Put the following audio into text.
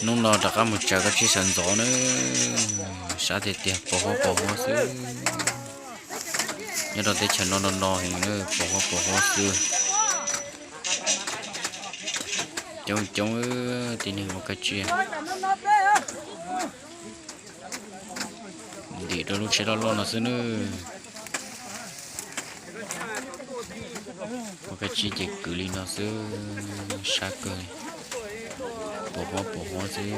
Hnub no rov qab mus tsaws kab tsib sawv ntxov na, sab tiag tiag, pos huab pos huab xwb. Nyob rau teb chaws no no no heev na, pos huab pos huab xwb. Coob coob, tib neeg ua kab tsib. Ntim rau lub tsheb loj loj no xwb nawb. Ua kab tsib ces kwv li no xwb, sab kawg li. Pos huab pos huab xwb.